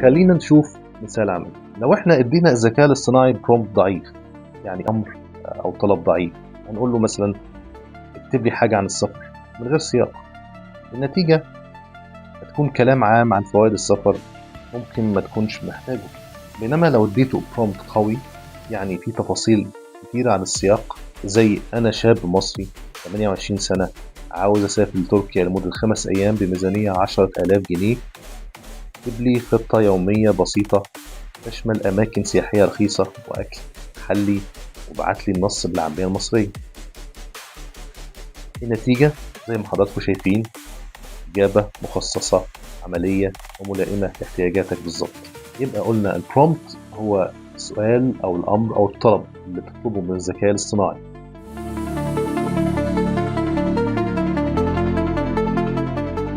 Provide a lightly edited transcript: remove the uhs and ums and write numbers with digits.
خلينا نشوف مثال عملي. لو احنا ادينا الذكاء الاصطناعي prompt ضعيف، يعني امر او طلب ضعيف، هنقول له مثلا اكتب لي حاجة عن السفر من غير سياق، النتيجة هتكون كلام عام عن فوائد السفر ممكن ما تكونش محتاجه. بينما لو اديته prompt قوي، يعني في تفاصيل كتيرة عن السياق، زي أنا شاب مصري 28 سنة عاوز أسافر لتركيا لمدة 5 أيام بميزانية 10,000 جنيه، اكتب لي خطة يومية بسيطة تشمل أماكن سياحية رخيصة وأكل محلي، وابعت لي النص بالعامية المصرية. النتيجة زي ما حضراتكم شايفين، إجابة مخصصة، عملية، وملائمة لاحتياجاتك بالظبط. يبقى قلنا ال prompt هو السؤال أو الأمر أو الطلب اللي بتطلبه من الذكاء الاصطناعي.